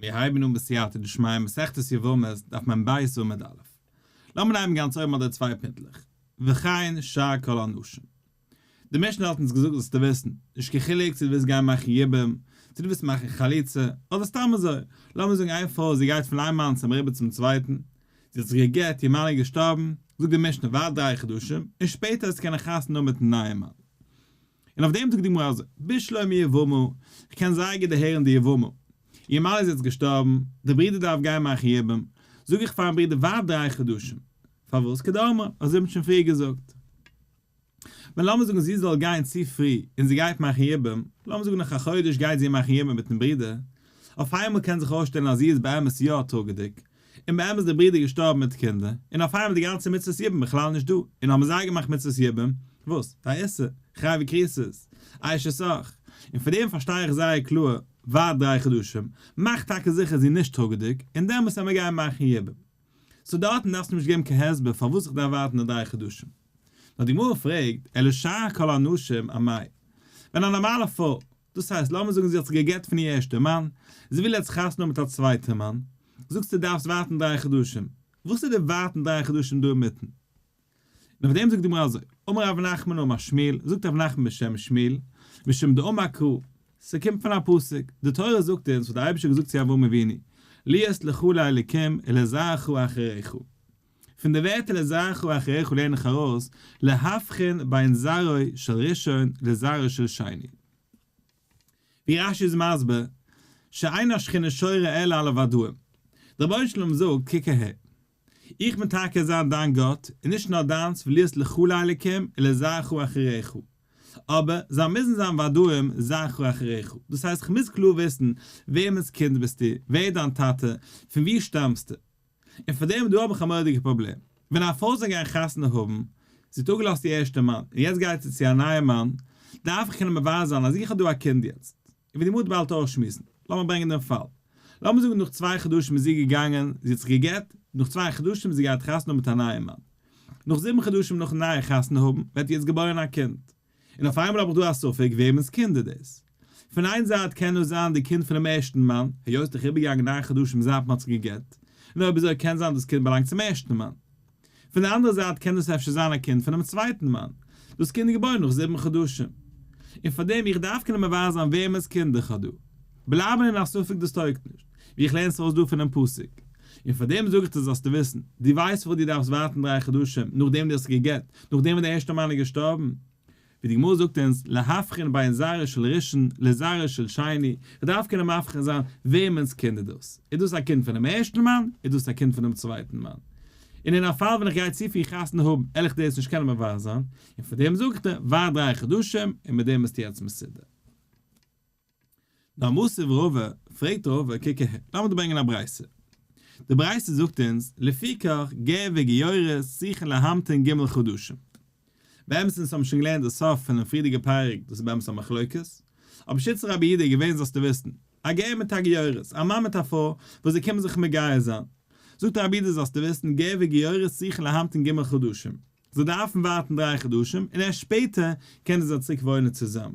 מיר הייבן אן בסייעתא דשמיא מסכת יבמות דף מ ב עמוד א'. לאמיר הייבן גאנץ אויבן אדער צוויי פינטלעך. וכן שאר כל הנשים. די משנה האט אונז געזאגט זאלסטו וויסן, נישט קיין חילוק צו דו ווילסט גיין מאכן יבום, צו דו ווילסט מאכן חליצה, אדער סתם אזוי, לאמיר זאגן איין פרוי זי גייט פון איין מאן צום אריבער צום צווייטן, זי האט זיך גע'גט, איר מאן איז געשטארבן, זאגט די משנה ווארט דריי חדשים, און שפעטער וועסטו קענען חתונה האבן מיטן נייעם מאן. און אויף דעם זאגט די גמרא אזוי, בשלמא יבמה, איך קען זייער גוט דערהערן די יבמה, איר מאן איז יעצט געשטארבן, דער ברודער דארף גיין מאכן יבום, זאג איך פארן ברודער ווארט דריי חדשים, פארוואס? כדאמרן, אזוי האט מען שוין פריער געזאגט. ווען לאמיר זאגן זי זאל גיין צו פרי און זי גייט מאכן יבום, לאמיר זאגן נאך א חודש גייט זי מאכן יבום מיטן ברודער, אויף איינמאל קען זיך אויסשטעלן אז זי איז באמת יא טראגעדיג, און באמת איז דער ברודער געשטארבן מיט קינדער, און אויף איינמאל איז די גאנצע מצוות יבום בכלל נישט דא, און האבן זיי געמאכט מצוות יבום, וואס? א איסור, חייבי כריתות, אשת אח, און פון דעם פארשטיי איך זייער קלאר, ווארט דריי חדשים, מאך טאקע זיכער זי איז נישט טראגעדיג, און דעמאלס ווען מיר גייען מאכן יבום. so דארטן דארפסטו מיר נישט געבן קיין הסבר פארוואס איך דארף ווארטן די דריי חדשים. נאר די גמרא פרעגט, אלא שאר כל הנשים אמאי. ווען א נארמאלע פרוי, דאס הייסט לאמיר זאגן זי האט זיך גע'גט פון איר ערשטע מאן, זי וויל יעצט חתונה האבן מיט א צווייטע מאן, זאגסטו דארפסט ווארטן דריי חדשים, וואס איז די ווארטן דריי חדשים דא אינמיטן? און אויף דעם זאגט די גמרא אזוי, אמר רב נחמן אמר שמואל, זאגט רב נחמן בשם שמואל, משום דאמר קרא, ס'קומט פון א פסוק, די תורה זאגט אונז וואס דער אייבערשטער האט געזאגט צו אברהם אבינו, להיות לך לאלקים ולזרעך אחריך. פון די ווערטער לזרעך אחריך לערן איך ארויס, להבחין בין זרעו של ראשון לזרעו של שני. ווי רש י איז מסביר, שאין השכינה שורה אלא על הוודאים. דער רבונו של עולם זאגט, קוק אהער, איך בין טאקע זיין דיין גאט, און נישט נאר דיינס ולהיות לך לאלקים ולזרעך אחריך. אבער, זיי מוזן זיין ודאים זרעך אחריך. דאס הייסט איך מוז קלאר וויסן, וועמענס קינד ביסטו, ווער איז דיין טאטע, פון וואו שטאמסטו. און פאר דעם דא האב איך א מורא'דיגע פראבלעם. ווען א פרוי זאל גיין חתונה האבן, זי האט אפגעלאזט איר ערשטע מאן, און יעצט גייט זי צו א נייע מאן, דארף איך קענען מברר זיין אז איך האב דא א קינד יעצט. און ווי די גמרא וועט באלד אויסשמועסן. לאמיר ברענגען דעם פאל. לאמיר זאגן נאך צוויי חדשים איז זי געגאנגען, זי האט זיך גע'גט, נאך צוויי חדשים איז זי געהאט חתונה מיט א נייע מאן. נאך זיבן חדשים נאכן נייע חתונה האבן, ווערט יעצט געבוירן א קינד. און אויף איינמאל האב איך דא א ספק וועמענס קינד איז דאס. פון איין זייט קען דאס זיין די קינד פונעם ערשטן מאן, היות דאך איבערגעגאנגען ניין חדשים זייט מען האט זיך גע'גט, און אויב אזוי קען זיין דאס קינד באלאנגט צום ערשטן מאן. פון די אנדערע זייט קען דאס אפשר זיין א קינד פונעם צווייטן מאן, דאס קינד איז געבוירן נאך זיבן חדשים. און פארדעם איך דארף קענען מברר זיין וועמענס קינד איך האב דא. בלייבן אין א ספק דאס טויגט נישט, ווי איך לערן עס ארויס דא פונעם פסוק. און פארדעם זאג איך דיר זאלסטו וויסן, דו ווייסט פארוואס דו דארפסט ווארטן דריי חדשים נאכדעם דו האסט גע'גט, נאכדעם ווען דער ערשטער מאן איז געשטארבן? ווי די גמרא זאגט אונז, להבחין בין זרעו של ראשון לזרעו של שני, מ'דארף קענען מבחין זיין וועמענס קינד איז דאס, איז דאס א קינד פונעם ערשטן מאן, איז דאס א קינד פונעם צווייטן מאן. און אין א פאל ווען איך גיי צו פרי חתונה האבן, על איך דאס נישט קענען מברר זיין, און פאר דעם זאג איך דיר, ווארט דריי חדשים, און מיט דעם ביסטו יעצט מסודר. נאר מתיב רבא, פרעגט רבא, קוק אהער, לאמיר דיר ברענגען א ברייתא. די ברייתא זאגט אונז, לפיכך גר וגיורת צריכין להמתין ג' חדשים. באמת אונז האבן שוין געלערנט די סוף פונעם פריערדיגע פרק, דאס איז באמת א מחלוקת. אבער שיטת רבי יהודה איז געווען זאלסטו וויסן, א גר מיט א גיורת, א מאן מיט א פרוי, וואס זיי קומען זיך מגייר זיין. זאגט רבי יהודה זאלסטו וויסן, גר וגיורת צריכין להמתין ג' חדשים. זיי דארפן ווארטן דריי חדשים, און ערשט שפעטער קענען זיי צוריק וואוינען צוזאמען.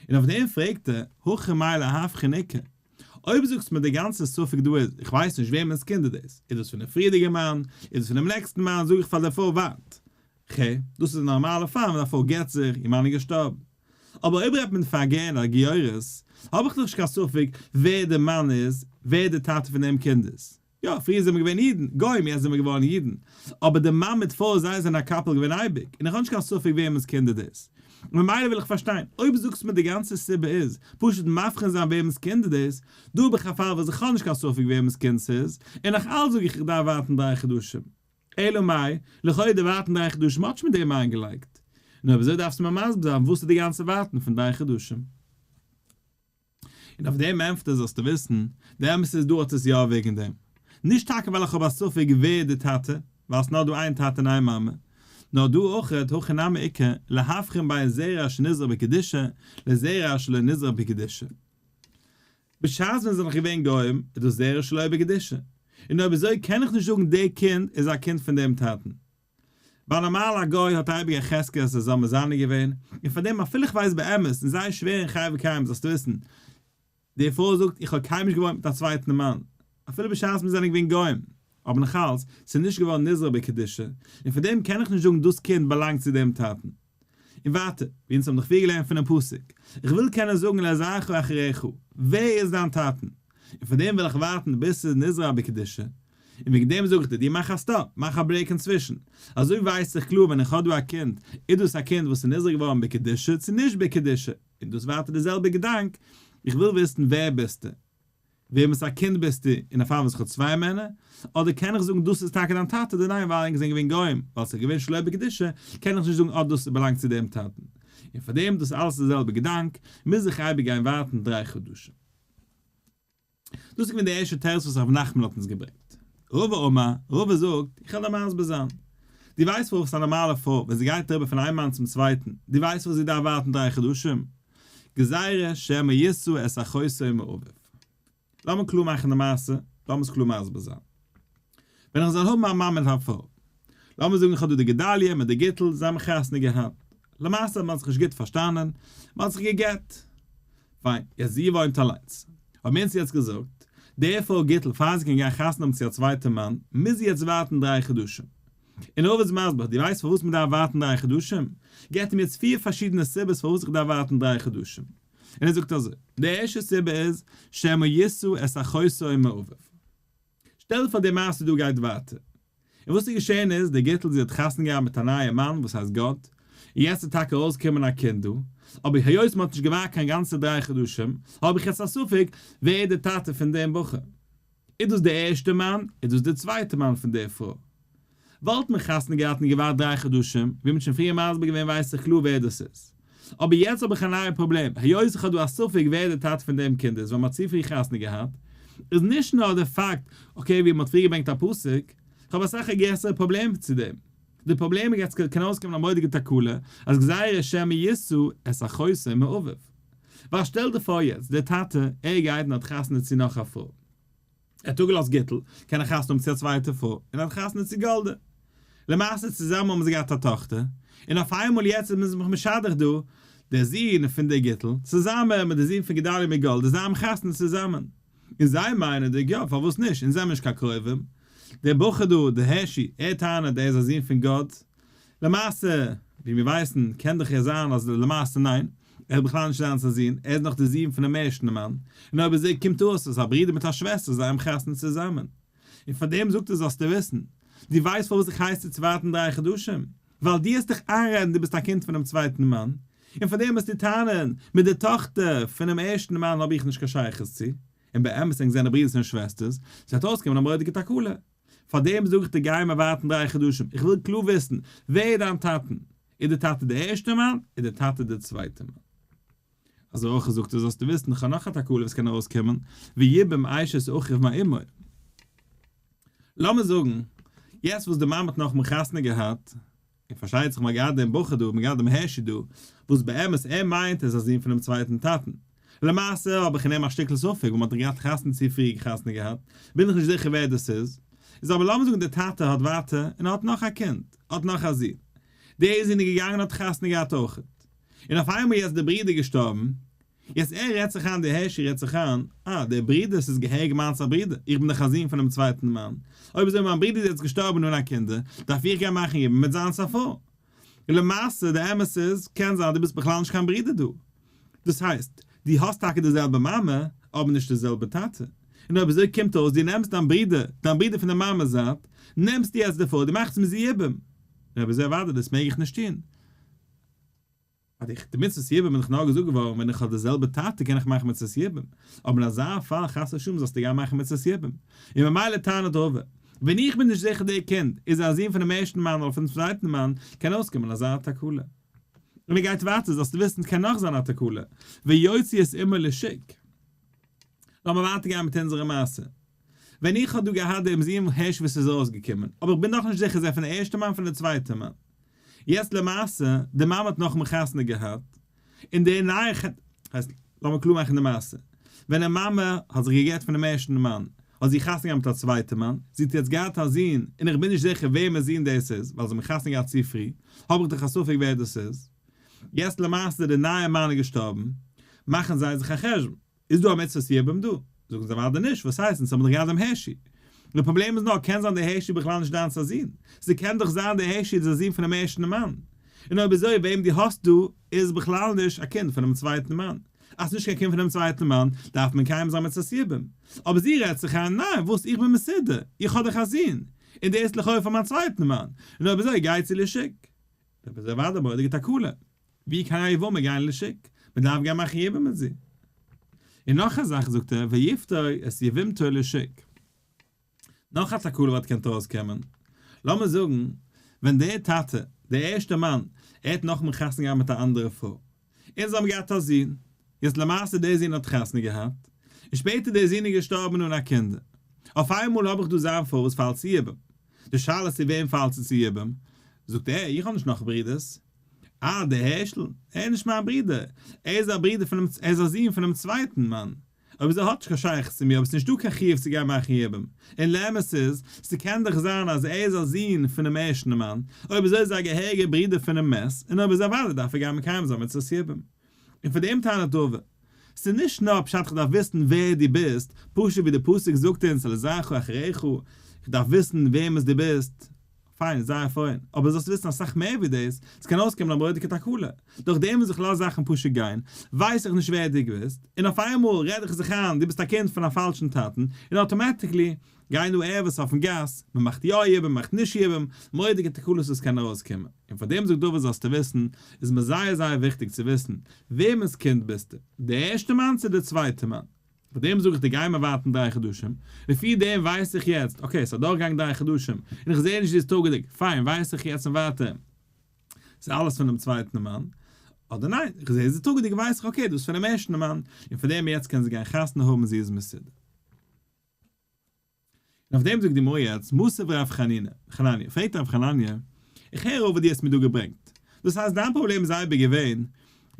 און אויף דעם פרעגט ער, הכא מאי להבחין איכא? אויב זאגסטו מיר די גאנצע ספק דא איז, איך ווייס נישט וועמענס קינד איז דאס, איז דאס פון דעם פריערדיגע מאן, איז דאס פונעם נעקסטן מאן, זאג איך פאר די פרוי ווארט. ח. דאס איז א נארמאלע פאל ווען א פרוי גט זיך, איר מאן איז געשטארבן. אבער אויב רעדט מען פון א גר און א גיורת, האב איך דאך נישט קיין ספק ווער די מאן איז, ווער די טאטע פון דעם קינד איז. יא, פריער זענען מיר געווען אידן, גוים, יעצט זענען מיר געווארן אידן. אבער די מאן מיט פרוי זיי זענען א couple געווען אייביג, און איך האב נישט קיין ספק וועמענס קינד איז דאס. ממילא וויל איך פארשטיין, אויב זאגסטו מיר די גאנצע סיבה איז, פשוט מבחין זיין וועמענס קינד איז דאס, דא האב איך א פאל וואס איך האב נישט קיין ספק וועמענס קינד ס'איז, און נאך אלץ זאג איך איך דארף ווארטן דריי חדשים. אלא מאי, לכאורה די ווארטן דריי חדשים האט שוין מיט דעם איינגעלייגט. נו אויב אזוי דארפסטו מיר מסביר זיין וואס איז די גאנצע ווארטן פון דריי חדשים. און אויף דעם ענטפער זאלסטו וויסן, די אמת איז דא האט עס יא וועגן דעם. נישט טאקע ווייל איך האב א ספק ווער די טאטע, ווייל ס'נאר דא איין טאטע און איין מאמע, נאר דא אויכעט הכי נמי איכא להבחין בין זרע שנזרע בקדושה לזרע שלא נזרע בקדושה. בשעת ווען זיי זענען נאך געווען גוים איז דאס זרע שלא בקדושה, און אויב אזוי קען איך נישט זאגן די קינד איז א קינד פון דעם טאטן. ווייל נארמאל א גוי האט אייביג א חזקה אז עס זאל מזנה געווען, און פאר דעם אפילו איך ווייס באמת און זייער שווער אין חי וקיים זאלסטו וויסן. די פרוי זאגט איך האב קיינמאל נישט געוואוינט מיט א צווייטן מאן, אפילו בשעת מיר זענען געווען גוים, אבער נאכאלץ, ס'איז נישט געווארן נזרע בקדושה, און פאר דעם קען איך נישט זאגן דאס קינד באלאנגט צו דעם טאטן. און ווייטער, ווי אונז האבן דאך פריער געלערנט פונעם פסוק, איך וויל קענען זאגן לזרעך אחריך, ווער איז דיין טאטן? און פאר דעם וויל איך ווארטן ביז ס'איז נזרע בקדושה, און וועגן דעם זאג איך דיר, דו מאך א stop, מאך א break אינצווישן, אזוי ווייס איך קלאר ווען איך האב דא א קינד, איז דאס א קינד וואס איז נזרע געווארן בקדושה צו נישט בקדושה, און דאס ווייטער די זעלבע געדאנק, איך וויל וויסן ווער ביסטו? וועמענס א קינד ביסטו אין א פאל וואס איך האב צוויי מענער? אדער קען איך זאגן דאס איז טאקע דיין טאטע אדער ניין ווייל ענק זענען געווען גוים ווייל ס'איז געווען שלא בקדושה קען איך נישט זאגן אה דאס באלאנגט צו דעם טאטן און פאר דעם דאס אלעס איז די זעלבע געדאנק מוז איך אייביג גיין ווארטן דריי חדשים. דאס איז געווען די ערשטע תירוץ וואס רב נחמן האט אונז געברענגט. רבא אמר, רבא זאגט, איך וועל דיר מסביר זיין. דו ווייסט פארוואס א נארמאלע פרוי ווען זי גייט אריבער פון איין מאן צום צווייטן, דו ווייסט פארוואס זי דארף ווארטן דריי חדשים? גזירה שמא ישא את אחותו מאביו. לאמיר קלאר מאכן די מעשה, לאמיר עס קלאר מסביר זיין. ווען איך זאל האבן א מאן מיט א פרוי, לאמיר זאגן איך האב דא די גדליה מיט די גיטל, זיי האבן חתונה געהאט, למעשה האט מען זיך נישט גוט פארשטאנען, מען האט זיך גע'גט. פיין, יעצט זי וואוינט אליינס. האבן אונז יעצט געזאגט, די פרוי גיטל פאר זי קען גיין חתונה האבן צו א צווייטע מאן, מוז זי יעצט ווארטן דריי חדשים. און רבא איז מסביר, דו ווייסט פארוואס מען דארף ווארטן דריי חדשים? געבט אים יעצט פיר פארשידענע סיבות פארוואס איך דארף ווארטן דריי חדשים. און ער זאגט אזוי, די ערשטע סיבה איז, שמא ישא את אחותו מאביו. שטעל דיר פאר די מעשה דא גייט ווייטער. און וואס איז געשען איז, די גיטל זי האט חתונה געהאט מיט א נייע מאן וואס הייסט גד, און יעצט איז טאקע ארויסגעקומען א קינד דא, אבער היות מען האט נישט געווארט קיין גאנצע דריי חדשים, האב איך יעצט א ספק ווער איז די טאטע פון דעם בחור. איז דאס דער ערשטער מאן? איז דאס דער צווייטער מאן פון דער פרוי? וואלט מען חתונה געהאט און געווארט דריי חדשים, ווי מ'האט שוין פריער מסביר געווען ווייס איך קלאר ווער דאס איז. אבער יעצט האב איך א נייע פראבלעם, היות איך האב דא א ספק ווער דער טאטע פון דעם קינד איז ווייל מ'האט צו פרי חתונה געהאט, איז נישט נאר דער פאקט, okay ווי מ'האט פריער געברענגט א פסוק, איך האב אסאך א גרעסערע פראבלעם צו דעם. די פראבלעם איז יעצט קען אויסקומען א מורא'דיגע תקלה, אז גזירה שמא ישא את אחותו מאביו. ווייל שטעל דיר פאר יעצט, דער טאטע, ער גייט און האט חתונה צו נאך א פרוי. ער האט אפגעלאזט גיטל, קען ער חתונה האבן צו א צווייטע פרוי, און האט חתונה צו גאלדע. למעשה צוזאמען האבן זיי געהאט א טאכטער, און אויף איינמאל יעצט איז מען זיך משדך דא, דער זון פון דער גיטל, צוזאמען מיט דער זון פון גדליה מיט גאלדע, זיי האבן חתונה צוזאמען. און זיי מיינענדיג, יא, פארוואס נישט, אונז זעמיר נישט קיין קרובים. דער בחור דא, דער הערשי, ער טענה'ט ער איז א זון פון גאט. למעשה, ווי מיר ווייסן, קען דאך ער זיין אז למעשה ניין, ער איז בכלל נישט זיינס א זון, ער איז נאך דער זון פונעם ערשטן מאן, און אויב אזוי קומט אויס אז א ברודער מיט א שוועסטער זיי האבן חתונה צוזאמען. און פאר דעם זאגט ער זאלסטו וויסן, דו ווייסט פארוואס איך הייס דיר צו ווארטן דריי חדשים? ווייל דו האסט דיך איינרעדן דו ביסט א קינד פונעם צווייטן מאן, און פאר דעם וועסטו טענה'ן, מיט די טאכטער פונעם ערשטן מאן האב איך נישט קיין שייכות צו, און באמת ענק זענען ברודערס און שוועסטערס, ס'וועט אויסקומען א מורא'דיגע תקלה. פאר דעם זאג איך דיר גיי מיר ווארטן דריי חדשים, איך וויל קלאר וויסן, ווער איז דיין טאטן? איז די טאטע די ערשטע מאן? איז די טאטע די צווייטע מאן? אזוי אויך זאגט ער זאלסטו וויסן איך האב נאך א תקלה וואס קען ארויסקומען, ויבם אשת אחיו מאמו. לאמיר זאגן, יעצט וואס די מאמע האט נאכאמאל חתונה געהאט, און פארשטייט זיך מ'האט געהאט דעם בחור דא, מ'האט געהאט דעם הערשי דא, וואס באמת ער מיינט ער איז א זון פונעם צווייטן טאטן. למעשה האב איך אין אים א שטיקל ספק, ווייל מ'האט דאך געהאט חתונה צו פרי חתונה געהאט, בין איך נישט זיכער ווער דאס איז. איז אבער לאמיר זאגן דער טאטע האט ווייטער און האט נאך א קינד, האט נאך א זון. דער זון איז געגאנגען און האט חתונה געהאט אויכעט. און אויף איינמאל יעצט דער ברודער געשטארבן, יעצט ער רעדט זיך איין, דער הערשי רעדט זיך איין, אה, דער ברודער, ס'איז געהעריג מיינס א ברודער, איך בין דאך א זון פונעם צווייטן מאן, אויב אזוי מיין ברודער איז יעצט געשטארבן אן א קינדער, דארף איך גיין מאכן יבום מיט זיינס א פרוי. למעשה, די אמת איז, קען זיין דו ביסט בכלל נישט קיין ברודער דא. דאס הייסט, דו האסט טאקע די זעלבע מאמע, אבער נישט די זעלבע טאטע. און אויב אזוי קומט אויס, דו נעמסט דיין ברודער, דיין ברודער פון די מאמע'ס זייט, נעמסטו יעצט די פרוי, דו מאכסט מיט זי יבום. און אויב אזוי אוודאי, דאס מעג איך נישט טון. אז איך די מצוות יבום בין איך נאר געזאגט געווארן ווען איך האב די זעלבע טאטע קען איך מאכן מצוות יבום, אבער אין אזא פאל חס ושלום זאלסטו גיין מאכן מצוות יבום. און ממילא טענה'ט רבא, ווען איך בין נישט זיכער דער קינד איז א זון פונעם ערשטן מאן אדער פונעם צווייטן מאן, קען אויסקומען אזא תקלה. און ער גייט ווייטער, זאלסטו וויסן ס'קען נאך זיין א תקלה, ויוציא את אמו לשוק. לאמיר ווייטער גיין מיט אונזערע מעשה. ווען איך האב דא געהאט דעם זון הערש וואס איז ארויסגעקומען, אבער איך בין נאכנישט זיכער איז ער פון די ערשטע מאן פון די צווייטע מאן. יעצט למעשה, די מאמע האט נאכאמאל חתונה געהאט, און די נייע ח. הייסט, לאמיר קלאר מאכן די מעשה. ווען די מאמע האט זיך גע'גט פונעם ערשטן מאן, האט זי חתונה געהאט מיט א צווייטע מאן, זי האט יעצט געהאט א זון, און איך בין נישט זיכער וועמענס זון דאס איז, ווייל זיי האבן חתונה געהאט צו פרי, האב איך דאך א ספק ווער דאס איז. יעצט למעשה די נייע מאן איז געשטארבן, מאכן זיי זיך א חשבון. איז דא א מצוות יבום דא? זאגן זיי אוודאי נישט, וואס הייסט, אונז האבן דאך געהאט דעם הערשי. די פראבלעם איז נאר, קען זיין דער הערשי איז בכלל נישט דיינס א זון, ס'קען דאך זיין דער הערשי איז א זון פונעם ערשטן מאן, און אויב אזוי וועם דו האסט דא איז בכלל נישט א קינד פונעם צווייטן מאן. אז ס'נישט קיין קינד פונעם צווייטן מאן, דארף מען מקיים זיין מצוות יבום. אבער זי רעדט זיך איין, ניין, וואס, איך בין מסודר, איך האב דאך א זון, און דער איז לכאו' פון מיין צווייטן מאן, און אויב אזוי גייט זי לשוק. אויב אזוי אוודאי מורא'דיגע תקלה. ווי קען א יבמה גיין לשוק? מען דארף גיין מאכן יבום מיט זי. און נאך א זאך זאגט ער, ויפדה את יבמתו לשוק. נאך א תקלה וואלט געקענט ארויסקומען. לאמיר זאגן ווען דער טאטע, דער ערשטער מאן, ער האט נאכאמאל חתונה געהאט מיט א אנדערע פרוי, און זיי האבן געהאט א זון, יעצט למעשה דער זון האט חתונה געהאט, און שפעטער דער זון איז געשטארבן אן א קינדער. אויף איינמאל האב איך דא זיין פרוי וואס פאלט צו יבום. די שאלה איז צו וועם פאלט זי צו יבום? זאגט ער, איך האב נישט נאך ברודערס. אה, דער הערשל? ער איז נישט מיין ברודער, ער איז א ברודער פונעם, ער איז א זון פונעם צווייטן מאן. אויב אזוי האט נישט קיין שייכות צו מיר, אבער ס'איז נישטא קיין חיוב צו גיין מאכן יבום. און לאמת איז, ס'קען דאך זיין אז ער איז א זון פונעם ערשטן מאן, אויב אזוי איז ער א געהעריגער ברודער פונעם מת, און אויב אזוי אוודאי דארף ער גיין מקיים זיין מצוות יבום. און פאר דעם טענה'ט רבא, ס'איז נישט נאר פשט כ'דארף וויסן ווער דו ביסט, פשוט ווי די פסוק זאגט אונז ולזרעך אחריך, כ'דארף וויסן וועמענס דו ביסט, פיין, זייער פיין, אבער זאלסט וויסן אסאך מער ווי דאס, ס'קען אויסקומען א מורא'דיגע תקלה, דורך דעם וואס איך לאז זאכן פשוט גיין, ווייס איך נישט ווער דו ביסט, און אויף איינמאל רעד איך זיך איין דו ביסט א קינד פון א פאלשן טאטן, און automatically גייען דא ערוות אויפן גאס, מען מאכט יא יבום, מען מאכט נישט יבום, מורא'דיגע תקלות וואס קען ארויסקומען. און פאר דעם זאגט דוד זאלסטו וויסן, איז מיר זייער זייער וויכטיג צו וויסן, וועמענס קינד ביסטו, דער ערשטער מאן צו דער צווייטער מאן? פאר דעם זאג איך דיר גיי מיר ווארטן דריי חדשים, לפי דעם ווייס איך יעצט, okay ס'איז אדורכגעגאנגען דריי חדשים, און איך זע נישט זי איז טראגעדיג, פיין ווייס איך יעצט און ווייטער ס'איז אלעס פונעם צווייטן מאן, אדער ניין, איך זע זי איז טראגעדיג ווייס איך okay דאס איז פונעם ערשטן מאן, און פאר דעם יעצט קען זי גיין חתונה האבן זי איז מסודר. און אויף דעם זאגט די גמרא יעצט, מתיב רב חנינא, חנניה, פרעגט רב חנניה, איך הער אויף וואס דו האסט מיר דא געברענגט, דאס הייסט דיין פראבלעם איז אייביג געווען,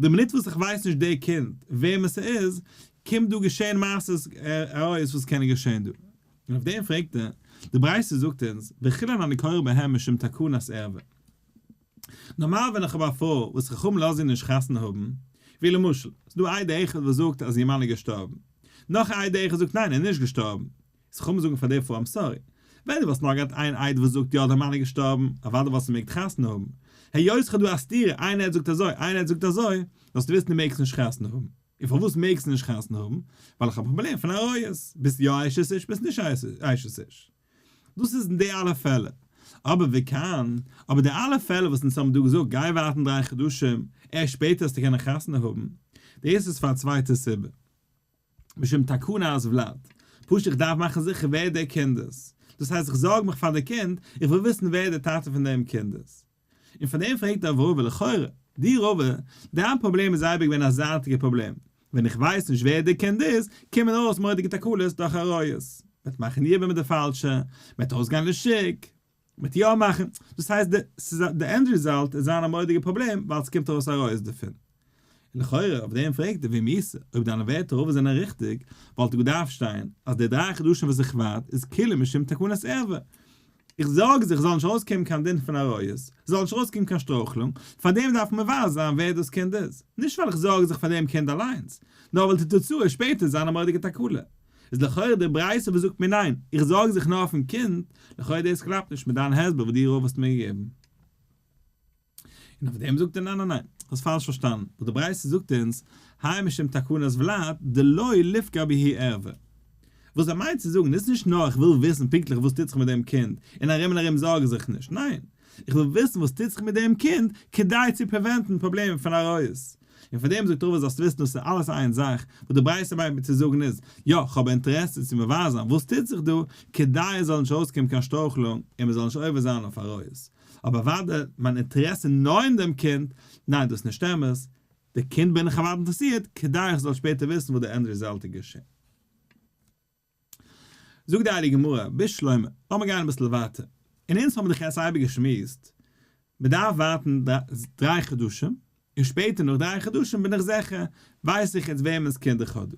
די מינוט וואס איך ווייס נישט די קינד וועמען ס'איז, קומט דא געשען מעשות עריות וואס קענען געשען דא. און אויף דעם פרעגט ער, די ברייתא זאגט אונז, וכולן אני קורא בהם משום תקנת ערווה. נארמאל ווען איך האב א פרוי וואס חכמים לאזן איר נישט חתונה האבן, ווי למשל, ס'איז דא עד אחד וואס זאגט אז איר מאן איז געשטארבן, נאך א עד אחד זאגט ניין ער איז נישט געשטארבן, איז חכמים זאגן פאר די פרוי I'm sorry, ווען דו וואלסט נאר געהאט איין עד וואס זאגט יא דיין מאן איז געשטארבן, אוודאי וואלסטו געמעגט חתונה האבן, היות כ'האב דא א סתירה איין עד זאגט אזוי איין עד זאגט אזוי, זאלסטו וויסן דו מעגסט נישט חתונה האבן. און פארוואס מעגסטו נישט חתונה האבן? ווייל איך האב א פראבלעם פון עריות, ביסט יא אשת איש ביסט נישט אשת איש. דאס איז אין די אלע פעלער. אבער וכאן, אבער די אלע פעלער וואס אונז האבן דא געזאגט גיי ווארטן דריי חדשים, ערשט שפעטער וועסטו קענען חתונה האבן, דאס איז פאר א צווייטע סיבה. משום תקנת ולד. פשוט איך דארף מאכן זיכער ווער דער קינד איז. דאס הייסט איך זארג מיך פאר די קינד, איך וויל וויסן ווער דער טאטע פון דעם קינד איז. און פאר דעם פרעגט רב רבא לכאורה, די רבא, דיין פראבלעם איז אייביג געווען א זייטיגע פראבלעם, ווען איך ווייס נישט ווער די קינד איז, קומען ארויס מורא'דיגע תקלות דורך עריות, מ'וועט מאכן יבום מיט די פאלשע, מ'וועט אויסגיין לשוק, מ'וועט יא מאכן, דאס הייסט די, ס'איז א, די end result איז זיין א מורא'דיגע פראבלעם ווייל ס'קומט ארויס עריות דערפון. און לכאורה אויף דעם פרעגט ער ואם איתא, אויב דיינע ווערטער רבא זענען ריכטיג, וואלט געדארפט שטיין אז די דריי חדשים וואס איך ווארט איז כולו משום תקנת ערווה. איך זארג זיך זאל נישט ארויסקומען קיין דין פון עריות, זאל נישט ארויסקומען קיין שטרויכלונג, פאר דעם דארף מען מברר זיין ווער דאס קינד איז, נישט ווייל איך זארג זיך פאר דעם קינד אליינס, נאר ווייל די תוצאה שפעטער זיין א מורא'דיגע תקלה. איז לכאורה די ברייתא וואס זאגט מיר ניין, איך זארג זיך נאר אויפן קינד, לכאורה דאס קלאפט נישט מיט דיין הסבר וואס דו רבא האסט מיר געגעבן. און אויף דעם זאגט ער ניין ניין ניין, האסט פאלש פארשטאנען, וואס די ברייתא זאגט אונז, האי משום תקנת ולד דלא ליפגע בהו ערווה. וואס ער מיינט צו זאגן איז נישט נאר איך וויל וויסן פונקטליך וואס טוט זיך מיט דעם קינד, און ארום און ארום זארג זיך נישט, ניין, איך וויל וויסן וואס טוט זיך מיט דעם קינד כדי צו prevent ן פראבלעמען פון עריות. און פאר דעם זאגט רבא זאלסט וויסן דאס איז אלעס איין זאך, וואס די ברייתא מיינט מיר צו זאגן איז, יא, כ'האב א אינטערעסע צו מברר זיין וואס טוט זיך דא, כדי עס זאל נישט ארויסקומען קיין שטרויכלונג און מען זאל נישט עובר זיין אויף עריות. אבער אוודאי מיין אינטערעסע נאר אין דעם קינד, ניין דאס איז נישט אמת, די קינד בין איך אוודאי אינטערעסירט כדי איך זאל שפעטער וויסן וואס די end result איז געשען. זאגט די הייליגע גמרא, בשלמא, לאמיר גיין אביסל ווייטער, און אונז האבן דאך יעצט אייביג געשמועסט, מען דארף ווארטן דריי חדשים, און שפעטער נאך דריי חדשים בין איך זיכער, ווייס איך יעצט וועמענס קינד איך האב דא.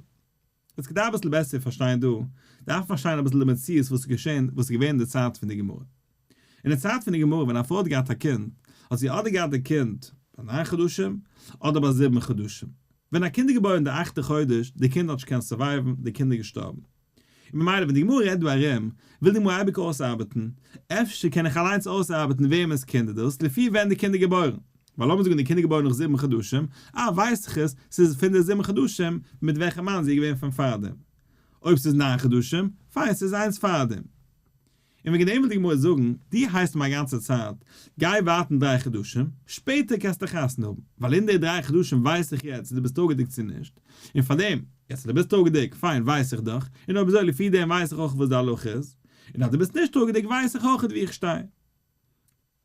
יעצט כדי אביסל בעסער פארשטיין דא, דארף מען פארשטיין אביסל די מציאות וואס איז געשען, וואס איז געווען אין די צייט פון די גמרא. אין די צייט פון די גמרא ווען א פרוי האט געהאט א קינד, האט זי אדער געהאט די קינד ביי ניין חדשים, אדער ביי זיבן חדשים. ווען א קינד איז געבוירן די אכטע חודש, די קינד האט נישט געקענט survive ן, די קינד איז געשטארבן. און ממילא ווען די גמרא רעדט דא ארום, וויל די גמרא אייביג אויסארבעטן, אפשר קען איך אליינס אויסארבעטן וועמענס קינד איז דאס, לפי ווען די קינד איז געבוירן. ווייל לאמיר זאגן די קינד איז געבוירן נאך זיבן חדשים, אה ווייס איך עס, ס'איז פון די זיבן חדשים מיט וועלכע מאן זי איז געווען פון פארדעם. אויב ס'איז ניין חדשים, פיין ס'איז איינס פארדעם. און וועגן דעם וויל די גמרא זאגן, דו הייסט אים א גאנצע צייט, גיי ווארטן דריי חדשים, שפעטער קענסטו חתונה האבן, ווייל אין די דריי חדשים ווייס איך יעצט צו דו ביסט טראגעדיג צו נישט, און פארדעם, יעצט אז דו ביסט טראגעדיג, פיין ווייס איך דאך, און אויב אזוי לפי דעם ווייס איך אויך וואס די הלכה איז, און אז דו ביסט נישט טראגעדיג ווייס איך אויך וואו איך שטיי.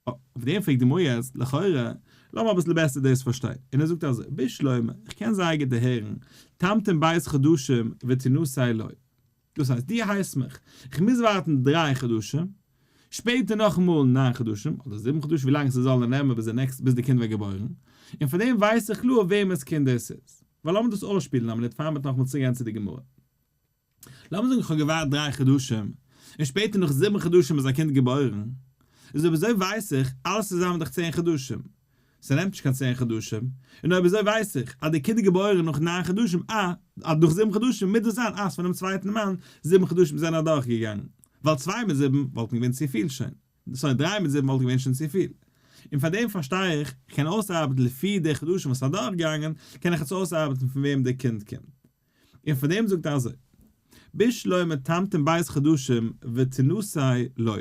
אויף דעם פרעגט די גמרא יעצט, לכאורה, לאמיר אביסל בעסער דאס פארשטיין, און ער זאגט אזוי, בשלמא, איך קען זייער גוט דערהערן, תמתין ב' חדשים ותנשא לא. דאס הייסט, דו הייסט מיך, איך מוז ווארטן דריי חדשים, שפעטער נאכאמאל ניין חדשים, אדער זיבן חדשים, ווי לאנג ס'זאל נאר נעמען ביז די next, ביז די קינד ווערט געבוירן, און פאר דעם ווייס איך קלאר וועמענס קינד דאס איז. ווייל לאמיר דאס אויסשפילן א מינוט פאר מ'וועט נאכאמאל צוגיין צו די גמרא. לאמיר זאגן איך האב געווארט דריי חדשים, און שפעטער נאך זיבן חדשים איז א קינד געבוירן, איז אויב אזוי ווייס איך, אלעס צוזאמען דאך צען חדשים, ס'נעמט נישט קיין צען חדשים, און אויב אזוי ווייס איך אז די קינד איז געבוירן נאך ניין חדשים, אה, אז נאך זיבן חדשים מוז דאס זיין אז פונעם צווייטן מאן, זיבן חדשים זענען אדורך געגאנגען, ווייל צוויי מיט זיבן וואלטן געווען צופיל שוין, sorry דריי מיט זיבן וואלט געווען שוין צופיל, און פאר דעם פארשטיי איך, איך קען אויסארבעטן לפי די חדשים וואס איז אדורך געגאנגען, קען איך יעצט אויסארבעטן פון וועם די קינד קומט. און פאר דעם זאגט ער אזוי, בשלמא תמתין ב' חדשים ותנשא לא.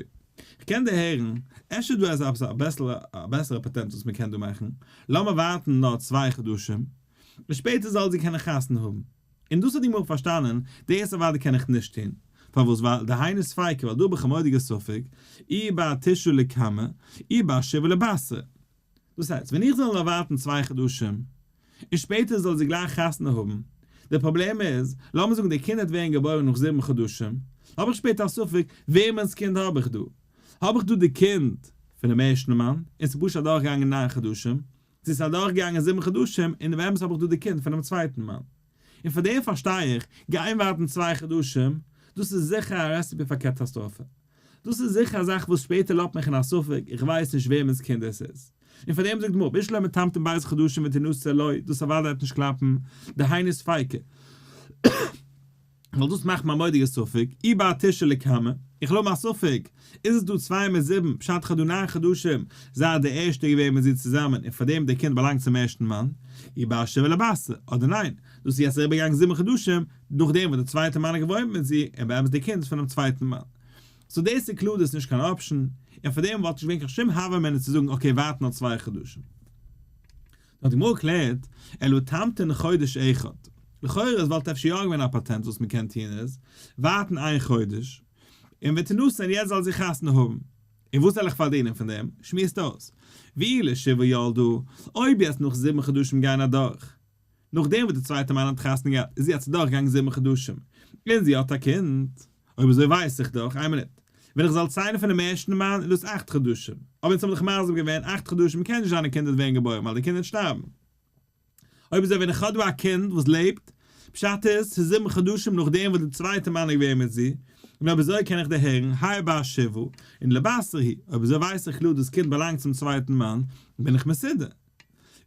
כ'קען דערהערן, אפשר דא איז עפעס א בעסערע פאטענט וואס מ'קען דא מאכן, לאמיר ווארטן נאר צוויי חדשים, און שפעטער זאל זי קענען חתונה האבן. און דאס האט די גמרא פארשטאנען, דאס אוודאי קען איך נישט טון. פארוואס? ווייל דהיינו ספיקא, ווייל דא האב איך א מורא'דיגע ספק, אי בר תשעה לקמיה, אי בר שבעה לבתריה. דאס הייסט, ווען איך זאל נאר ווארטן צוויי חדשים, און שפעטער זאל זי גלייך חתונה האבן, דער פראבלעם איז, לאמיר זאגן די קינד וועט ווערן געבוירן נאך זיבן חדשים, האב איך שפעטער א ספק, וועמענס קינד האב איך דא? האב איך דא די קינד פונעם ערשטן מאן, און ס'איז פשוט אדורכגעגאנגען ניין חדשים, צו ס'איז אדורכגעגאנגען זיבן חדשים, און באמת האב איך דא די קינד פונעם צווייטן מאן. און פאר דעם פארשטיי איך, גיין ווארטן צוויי חדשים, דאס איז זיכער א רעסעפי פאר קאטאסטראפע. דאס איז זיכער א זאך וואס שפעטער לאזט מיך אין א ספק, איך ווייס נישט וועמענס קינד עס איז. און פאר דעם זאגט די גמרא, בשלמא תמתין ב' חדשים ותנשא לא, דאס אוודאי וועט נישט קלאפן, דהיינו ספיקא. ווייל דאס מאכט מיר א מורא'דיגע ספק, אי בר תשעה לקמיה, איך האב א ספק, איז עס דא צוויי מיט זיבן, פשט איך האב דא ניין חדשים זייט די ערשטע איז געווען מיט זי צוזאמען און פארדעם די קינד באלאנגט צום ערשטן מאן, אי בר שבעה לבתריה, אדער ניין, דאס איז יעצט אריבערגעגאנגען זיבן חדשים נאכדעם וואס די צווייטע מאן האט געוואוינט מיט זי און באמת די קינד איז פונעם צווייטן מאן. so דאס איז קלאר דאס איז נישט קיין option, און פארדעם וואלט נישט געווען קיין שום הוה אמינא צו זאגן okay ווארט נאר צוויי חדשים. נאר די גמרא קלערט, אלא תמתין חודש אחד. לכאורה עס וואלט אפשר יא געווען א פאטענט וואס מען קען טון איז, ווארטן איין חודש, און ותנשא און יעצט זאל זי חתונה האבן. און וואס זאל איך פארדינען פון דעם? שמועסט אויס. ואי לשבעה ילדה, אויב יעצט נאך זיבן חדשים גייען אדורך, נאכדעם וואס די צווייטע מאן האט חתונה געהאט איז זי יעצט אדורכגעגאנגען זיבן חדשים, און זי האט א קינד. אויב אזוי ווייס איך דאך, איין מינוט, ווען איך זאל ציילן פונעם ערשטן מאן איז דאס אכט חדשים, אבער אונז האבן דאך מסביר געווען, אכט חדשים קען נישט זיין א קינד וועט ווערן געבוירן ווייל די קינד וועט שטארבן. אויב אזוי ווען איך האב דא א קינד וואס לעבט, פשט איז ס'איז זיבן חדשים נאכדעם וואס די צווייטע מאן איז געווען מיט זי, און אויב אזוי קען איך דערהערן, האי בר שבעה, און לבתריה הוא, אויב אזוי ווייס איך קלאר דאס קינד באלאנגט צום צווייטן מאן, בין איך מסודר.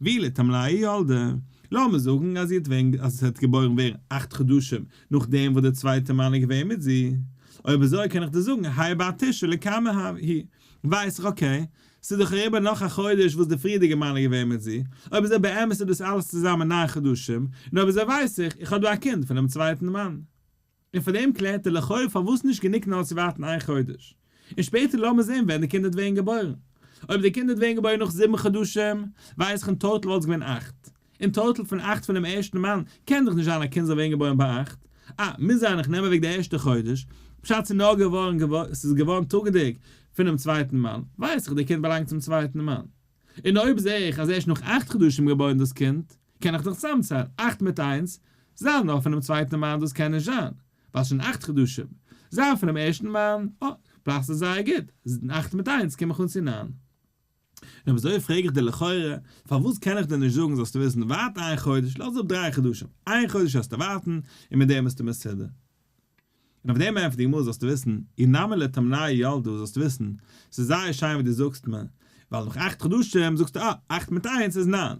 ואי לתמניא ילדה, לאמיר זאגן אז זי האט ווען אז עס וועט געבוירן ווערן אכט חדשים נאכדעם וואס דער צווייטער מאן איז געווען מיט זי, אויב אזוי קען איך דיר זאגן האי בר תשעה לקמיה הוא, ווייס איך okay, ס'איז דאך אריבער נאך א חודש וואס דער פריערדיגער מאן איז געווען מיט זי, אויב אזוי באמת איז דאס אלעס צוזאמען ניין חדשים, און אויב אזוי ווייס איך, איך האב דא א קינד פונעם צווייטן מאן. און פאר דעם קלערט ער לכאו' פארוואס נישט גענוג נאר צו ווארטן איין חודש, און שפעטער לאמיר זען ווען די קינד וועט ווערן געבוירן. אויב די קינד וועט ווערן געבוירן נאך זיבן חדשים, ווייס איך אין total וואלט עס געווען אכט. אין total פון אכט פונעם ערשטן מאן, קען דאך נישט זיין א קינד זאל ווערן געבוירן ביי אכט. אה, מוז זיין איך נעם אוועק די ערשטע חודש, פשט ס'איז נאר געווארן ס'איז געווארן טראגעדיג פונעם צווייטן מאן, ווייס איך די קינד באלאנגט צום צווייטן מאן. און אויב זע איך אז ערשט נאך אכט חדשים געבוירן דאס קינד, קען איך דאך צוזאמציילן אכט מיט איינס, זיין נאר פונעם צווייטן מאן דאס קען נישט זיין, ווייל שוין אכט חדשים, זיין פונעם ערשטן מאן, אה, פלאס איז זייער גוט, אכט מיט איינס קום איך אן צו ניין. און אויב אזוי פרעג איך דיר לכאורה, פארוואס קען איך דיר נישט זאגן זאלסטו וויסן ווארט איין חודש, לאז אפ דריי חדשים, איין חודש וועסטו ווארטן, און מיט דעם ביסטו מסודר. און אויף דעם ענטפערט די גמרא זאלסטו וויסן, אי נמי לתמניא ילדה זאלסטו וויסן, ס'איז זייער שיין ווי דו זאגסט מיר, ווייל נאך אכט חדשים זאגסטו אה, אכט מיט איינס איז ניין.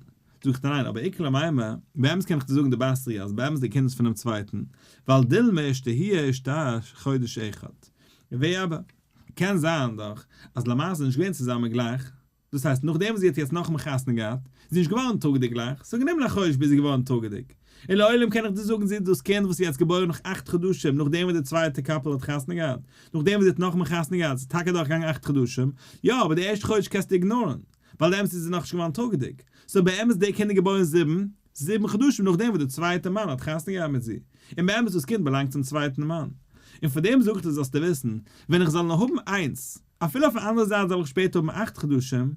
זאגט ער ניין, אבער איכא למימר, באמת קען איך דיר זאגן דבתרה אז באמת די קינד איז פונעם צווייטן, ווייל דילמא אישתהיי אישתהי חודש אחד. ווער אבער? קען זיין דאך אז למעשה איז נישט געווען צוזאמען גלייך, דאס הייסט נאכדעם וואס זי האט יעצט נאכאמאל חתונה געהאט, איז זי נישט געווארן טראגעדיג גלייך, ס'האט גענומען א חודש ביז זי איז געווארן טראגעדיג. און לעולם קען איך דיר זאגן זי איז דאס קינד וואס איז יעצט געבוירן נאך אכט חדשים נאכדעם וואס די צווייטע couple האט חתונה געהאט, נאכדעם וואס זי האט נאכאמאל חתונה געהאט, ס'איז טאקע דורכגעגאנגען אכט חדשים, יא, אבער די ערשטע חודש קענסטו ignore ן, ווייל דעמאלטס איז זי נאכנישט געווארן טראגעדיג. so באמת די קינד איז געבוירן זיבן, זיבן חדשים נאכדעם וואס די צווייטע מאן האט חתונה געהאט מיט זי, און באמת דאס קינד באלאנגט צום צווייטן מאן. און פאר דעם זאג איך דיר זאלסטו וויסן, ווען איך זאל נאר האבן איינס, אפילו אויפן אנדערע זייט זאל איך שפעטער האבן אכט חדשים,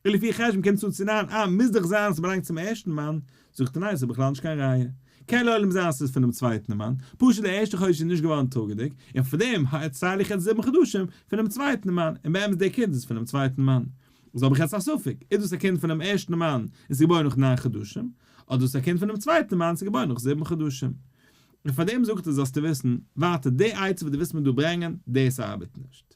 און לפי חשבון קומט עס אן צו ניין, אה, מוז דאך זיין אז ס'באלאנגט צום ערשטן מאן, זאגט ער ניין, ס'איז בכלל נישט קיין ראיה. קען לעולם זיין אז ס'איז פונעם צווייטן מאן, פשוט די ערשטע חודש איז נישט געווארן טראגעדיג, און פאר דעם צייל איך יעצט זיבן חדשים פונעם צווייטן מאן, און באמת די קינד איז פונעם צווייטן מאן. איז האב איך יעצט א ספק, איז דאס א קינד פונעם ערשטן מאן און ס'איז געבוירן נאך ניין חדשים, אדער דאס איז א קינד פונעם צווייטן מאן און ס'איז געבוירן נאך זיבן חדשים. און פאר דעם זאגט ער זאלסטו וויסן, ווייטער די עצה וואס דו ווילסט מיר דא ברענגען, דאס ארבעט נישט.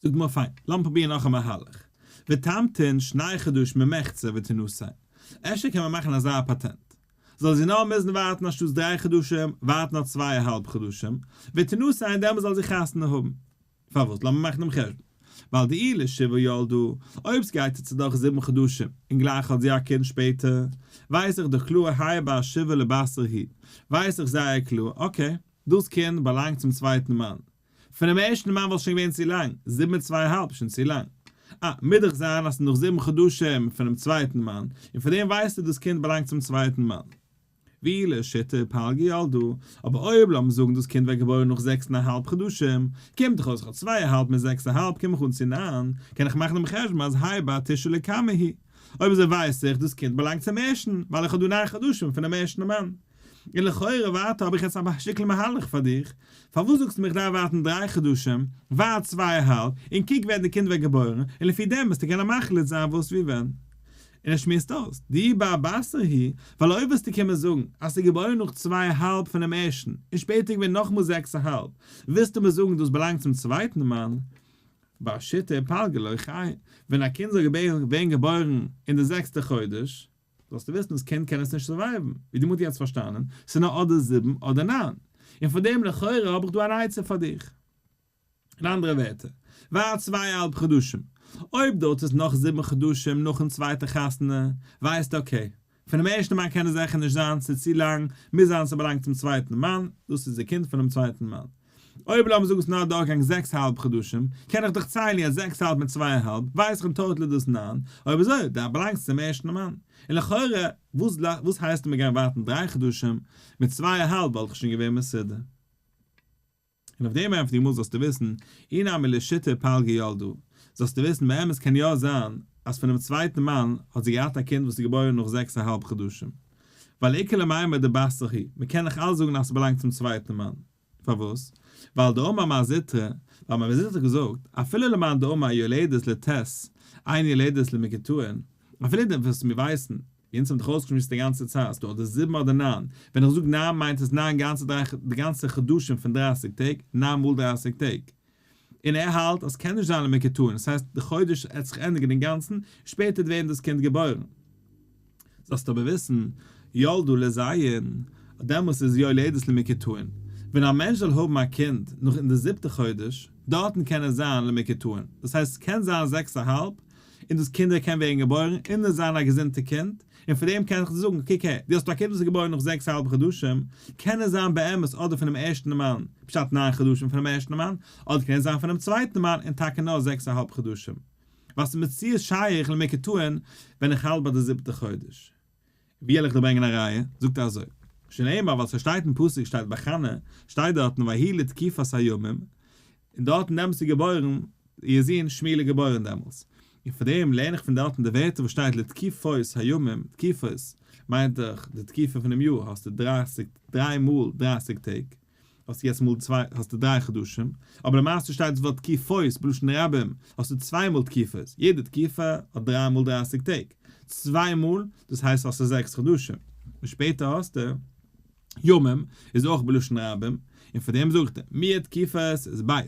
זאגט די גמרא פיין, לאמיר פרובירן נאך א מהלך, ותמתין שני חדשים ומחצה ותנשא, אפשר קען מען מאכן אזא פאטענט, זאל זי נאר מוזן ווארטן אנשטאטס דריי חדשים, ווארטן נאר צוויי אהאלב חדשים, ותנשא און דעמאלס זאל זי חתונה האבן. פארוואס? לאמיר מאכן דעם חשבון. ווייל דאי לשבעה ילדה, אויב סגייט יעצט אדורך זיבן חדשים, און גלייך האט זי א קינד שפעטער, ווייס איך דאך קלאר האי בר שבעה לבתרה הוא, ווייס איך זייער קלאר, okay, דאס קינד באלאנגט צום צווייטן מאן. פונעם ערשטן מאן וואלט שוין געווען צו לאנג, זיבן מיט צוויי אהאלב איז שוין צו לאנג. אה, מוז דאך זיין אז ס'איז נאך זיבן חדשים פונעם צווייטן מאן, און פון דעם ווייסטו דאס קינד באלאנגט צום צווייטן מאן. ואי לשיתא ופלגא ילדה, אבער אויב לאמיר זאגן דאס קינד ווערט געבוירן נאך זעקס און א האלב חדשים, קומט דאך אויס איך האב צוויי אהאלב מיט זעקס אהאלב קום איך אן צו ניין, קען איך מאכן דעם חשבון אז האי בר תשעה לקמיה הוא. אויב אזוי ווייס איך דאס קינד באלאנגט צום ערשטן, ווייל איך האב דא ניין חדשים פונעם ערשטן מאן. און לכאורה ווייטער האב איך יעצט א שטיקל מהלך פאר דיך, פארוואס זאגסטו מיר איך דארף ווארטן דריי חדשים, ווארט צוויי אהאלב, און קוק ווען די קינד ווערט געבוירן, און לפי דעם וועסטו קענען מחליט זיין וואס ווי ווען. און ער שמועסט אויס, דאי בר בתרה הוא, ווייל אויב וועסטו קומען זאגן אז ס'איז געבוירן נאך צוויי אהאלב פונעם ערשטן, און שפעטער געווען נאכמאל זעקס אהאלב, ווילסטו מיר זאגן דאס באלאנגט צום צווייטן מאן? בר שיתא ופלגא לא חיי, ווען א קינד זאל ווערן געבוירן אין די זעקסטע חודש, זאלסטו וויסן דאס קינד קען עס נישט survive ן, ווי די מוטי האט פארשטאנען, ס'איז נאר אדער זיבן אדער ניין, און פאר דעם לכאורה האב איך דא אן עצה פאר דיך. אין אנדערע ווערטער, ווארט צוויי אהאלב חדשים, אויב דויערט עס נאך זיבן חדשים נאכן צווייטע חתונה, ווייסטו okay, פונעם ערשטן מאן קען עס זיכער נישט זיין, ס'איז צו לאנג, מוז זיין ס'באלאנגט צום צווייטן מאן, דאס איז די קינד פונעם צווייטן מאן. אויב לאמיר זאגן ס'איז נאר אדורכגעגאנגען זעקס אהאלב חדשים, קען איך דאך ציילן יעצט זעקס אהאלב מיט צוויי אהאלב, ווייס איך אין total איז דאס ניין, אויב אזוי, דאן באלאנגט עס צום ערשטן מאן. און לכאורה, וואס וואס הייסט מיר גייען ווארטן דריי חדשים, מיט צוויי אהאלב וואלט איך שוין געווען מסודר. און אויף דעם ענטפערט די גמרא זאלסטו וויסן, אי נמי לשיתא ופלגא ילדה, זאלסטו וויסן באמת קען יא זיין אז פונעם צווייטן מאן האט זי געהאט א קינד וואס איז געבוירן נאך זעקס אהאלב חדשים, ווייל איכא למימר דבתרה הוא, מען קען נאך אלץ זאגן אז ס'באלאנגט צום צווייטן מאן. פארוואס? ווייל דאמר מר זוטרא, ווייל מר זוטרא האט געזאגט, אפילו למאן דאמר יולדת לט' אין יולדת למקוטעין, אפילו דעם וואס מיר ווייסן, ווי אונז האבן דאך אויסגעשמועסט די גאנצע צייט, ס'דא אדער זיבן אדער ניין, ווען איך זאג ניין מיינט עס ניין גאנצע דריי די גאנצע חדשים פון דרייסיג טעג, ניין מאל דרייסיג טעג. און ער האלט אז ס'קען נישט זיין למקוטעין, עס הייסט די חודש עט זיך ענדיגן אינגאנצן, און שפעטער וועט ווערן דאס קינד געבוירן. זאלסט אבער וויסן, ילדה לז', דעמאלס איז יולדת למקוטעין. ווען א מענטש זאל האבן א קינד נאך אין די זיבטע חודש, דארטן קען עס זיין למקוטעין, דאס הייסט ס'קען זיין זעקס א האלב, און דאס קינד קען ווערן געבוירן און עס זיין א געזונטע קינד, און פון דעם קען איך דיר זאגן, קוק הער, דו האסט א קינד וואס איז געבוירן נאך זעקס א האלב חדשים, קען עס זיין באמת אדער פונעם ערשטן מאן, פשט ניין חדשים פונעם ערשטן מאן, אדער קען עס זיין פונעם צווייטן מאן און טאקע נאר זעקס א האלב חדשים. ווייל ס'איז מציאות שייך למקוטעין ווען איך האלט ביי די זיבטע חודש. ווי וועל איך דיר ברענגען א ראיה? זאגט ער אזוי, שנאמר ווייל ס'שטייט אין פסוק שטייט ביי חנה, שטייט דארטן ויהי לתקופת הימים, און דארטן דעמאלטס איז געבוירן איר זון שמואל איז געבוירן דעמאלטס, און פון דעם לערן איך פון דארטן די ווערטער וואס שטייט לתקופות הימים, תקופות מיינט דאך די תקופה פונעם יאר, האסטו דרייסיג, דריי מאל דרייסיג טעג, האסטו יעצט מאל צוויי, האסטו דריי חדשים, אבער למעשה שטייט דאס ווארט תקופות בלשון רבים, האסטו צוויי מאל תקופות, יעדע תקופה האט דריי מאל דרייסיג טעג, צוויי מאל, דאס הייסט האסטו זעקס חדשים, און שפעטער האסטו. ימים איז אויך בלשון רבים, און פאר דעם זאגט ער, מיעוט תקופות איז ב',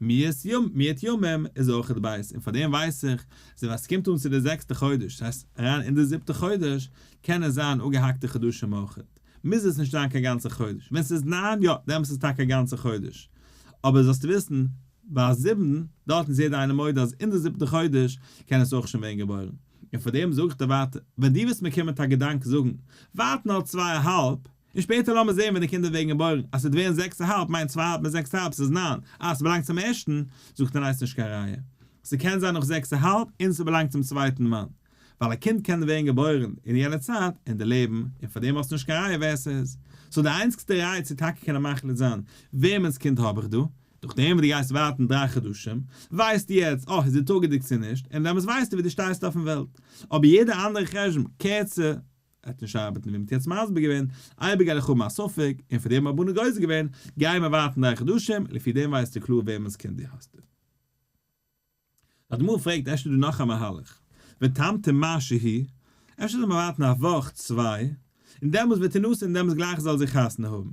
מיעוט ימים איז אויכעט ב', און פאר דעם ווייס איך, אז ווען ס'קומט אן צו די זעקסטע חודש, ס'הייסט אריין אין די זיבטע חודש, קען עס זיין אפגעהאקטע חדשים אויכעט. מוז עס נישט זיין קיין גאנצע חודש. ווען ס'איז ניין, יא, דעמאלטס איז טאקע א גאנצע חודש. אבער זאלסטו וויסן, ביי זיבן, דארטן איז יעדער איינער מודה אז אין די זיבטע חודש קען עס אויך שוין ווערן געבוירן. און פאר דעם זאג איך דיר ווייטער, ווען דו וועסט מיר קומען מיט א געדאנק זאגן, ווארט נאר צוויי א האלב, און שפעטער לאמיר זען ווען די קינדער ווערן געבוירן, אז ס'וועט ווערן זעקס א האלב מיינט צוויי א האלב מיט זעקס א האלב ס'איז ניין, אה ס'באלאנגט צום ערשטן, זאגט ער ניין ס'נישט קיין ראיה, ס'קען זיין נאך זעקס א האלב און ס'באלאנגט צום צווייטן מאן, ווייל א קינד קען ווערן געבוירן אין יענע צייט און דערלעבן, און פאר דעם האסטו נישט קיין ראיה ווער ס'איז. so די איינציגסטע ראיה צו טאקע קענען מחליט זיין וועמענס קינד האב איך דא, דורך דעם וואס דו גייסט ווארטן דריי חדשים, ווייסטו יעצט אה איז זי טראגעדיג צו נישט, און דעמאלטס ווייסטו ווי דו שטייסט אויפן וועלט. אבער יעדע אנדערע חשבון, קערצער, וועט נישט ארבעטן ווי מ'האט יעצט מסביר געווען, אייביג גיי איך האבן א ספק, און פאר דעם האט רבנן גוזר געווען, גיי מיר ווארטן דריי חדשים, לפי דעם ווייסטו קלאר וועמענס קינד דו האסט. די גמרא פרעגט אפשר איז דא נאך א מהלך, ותמתין מהו אפשר זאל מען ווארטן א וואך צוויי, און דעמאלס ותנשא און דעמאלס גלייך זאל זי חתונה האבן.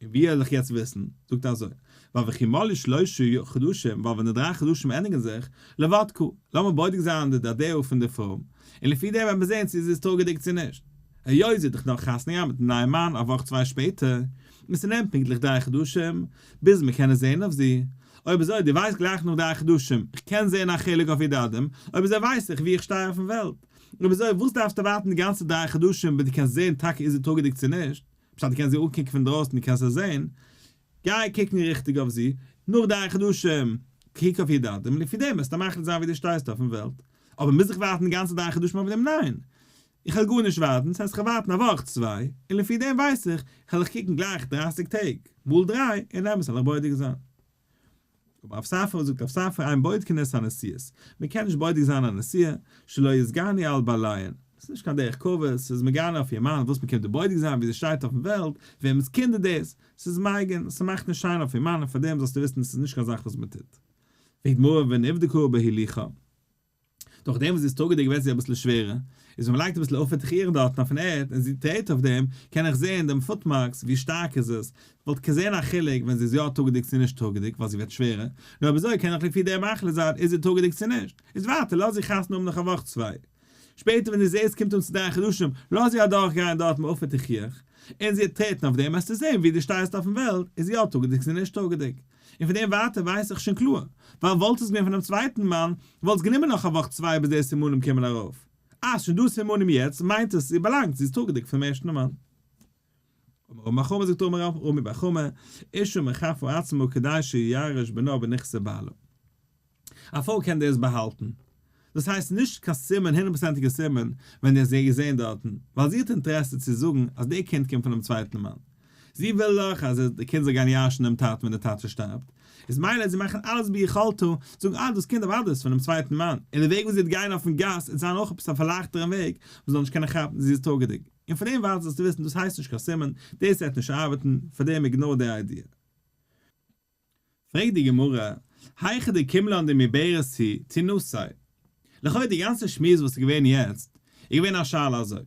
און ווי וועל איך יעצט וויסן? זאגט ער אזוי, ווייל וכי מלאו שלשה חדשים, ווייל ווען די דריי חדשים ענדיגן זיך, לבדקה, לאמיר בודק זיין די דדיה פון די פרוי, און לפי דעם וועט מען זען צו זי איז טראגעדיג צו נישט. היות זי האט דאך נאך חתונה געהאט מיטן נייעם מאן א וואך צוויי שפעטער, און ס'נעמט פונקטליך דריי חדשים ביז מ'קען עס זען אויף זי, אויב אזוי דו ווייסט גלייך נאך דריי חדשים, איך קען זען א חילוק אויף איר דדים, אויב אזוי ווייס איך ווי איך שטיי אויפן וועלט. אויב אזוי וואס דארפסטו ווארטן די גאנצע דריי חדשים ביז דו קענסט זען טאקע איז זי טראגעדיג צו נישט, פשט דו קענסט זי אנקוקן פון דרויסן דו קענסט עס זען, גיי קוקן ריכטיג אויף זי, נאך דריי חדשים קוק אויף איר דדים, לפי דעם וועסטו מחליט זיין ווי דו שטייסט אויפן וועלט. אבער מוז איך ווארטן די גאנצע דריי חדשים אויף דעם? ניין! איך וועל גארנישט ווארטן, ס'הייסט כ'וועל ווארטן א וואך צוויי, און לפי דעם ווייס איך, כ'וועל איך קוקן גלייך דרייסיג טעג, מאל דריי, און דעמאלטס וועל איך בודק זיין. אבער רב ספרא זאגט רב ספרא אין בודקין את הנשואות, מען קען נישט בודק זיין א נשואה, שלא יתגנו על בעליהן, ס'איז נישט קיין דרך כבוד, ס'איז מגנה אויף איר מאן, וואס מען קומט דא בודק זיין ווי זי שטייט אויפן וועלט, וועמענס קינד איז דאס, ס'איז מגין, ס'מאכט נישט שיין אויף איר מאן און פארדעם זאלסטו וויסן ס'איז נישט קיין זאך וואס מען טוט. פרעגט גמרא ונבדקה בהילוכה. דורך דעם וואס זי איז טראגעדיג ווערט זי אביסל שווערער, איז ווען מ'לייגט אביסל עפר תכירה דארטן אויפן ערד און זי טרעט אויף דעם, קען איך זעהן דעם footmarks ווי שטארק איז עס, כ'וואלט געזעהן א חילוק ווען זי איז יא טראגעדיג צו נישט טראגעדיג ווייל זי ווערט שווערער, נאר אויב אזוי קען איך לפי דעם מחליט זיין איז זי טראגעדיג צו נישט, איז ווייטער לאז זי חתונה האבן נאך א וואך צוויי. שפעטער ווען דו זעהסט קומט אן צו דריי חדשים, לאז זי אדורך גיין דארט מעפר תוכיח, און זי וועט טרעטן אויף דעם וועסטו זעהן ווי דו שטייסט אויפן וועלט, איז זי יא טראגעדיג צו נישט טראגעדיג. און פון דעם ווייטער ווייס איך שוין קלאר, ווייל וואלט עס געווען פונעם צווייטן מאן, וואלט עס גענומען נאך א וואך צוויי ביז די סימנים קומען ארויף. אה, ס'שוין דא סימנים יעצט, מיינט עס זי באלאנגט, זי איז טראגעדיג פונעם ערשטן מאן. אמר רמי בר חמא זאגט אמר רמי בר חמא, אשה מחפה עצמה כדי שיירש בנה בנכסי בעלה. א פרוי קען דאס באהאלטן. דאס הייסט נישט קיין סימן, הונדערט פראצענטיגע סימן, ווען דו האסט זי געזען דארטן, ווייל זי האט אינטערעסע צו זאגן אז די קינד קומט פונעם צווייטן מאן. זי וויל דאך אז די קינד זאל גיין ירש'ן דעם טאטן ווען דער טאטע שטארבט, איז מילא וועט זי מאכן אלעס ביכולתו, זאגן אה דאס קינד אוודאי איז פונעם צווייטן מאן, און די וועג וואס זי וועט גיין אויפן גאס וועט זיין אויך עפעס א פארלייכטערן וועג, מען זאל נישט קענען כאפן זי איז טראגעדיג. און פון דעם ווייטער זאלסטו וויסן דאס הייסט נישט קיין סימן, דאס וועט נישט ארבעטן, פאר דעם ignore די idea. פרעגט די גמרא, היכא דקים לן דמעוברת היא תינשא. לכאו' די גאנצע שמועס וואס איז געווען יעצט, איז געווען א שאלה אזוי.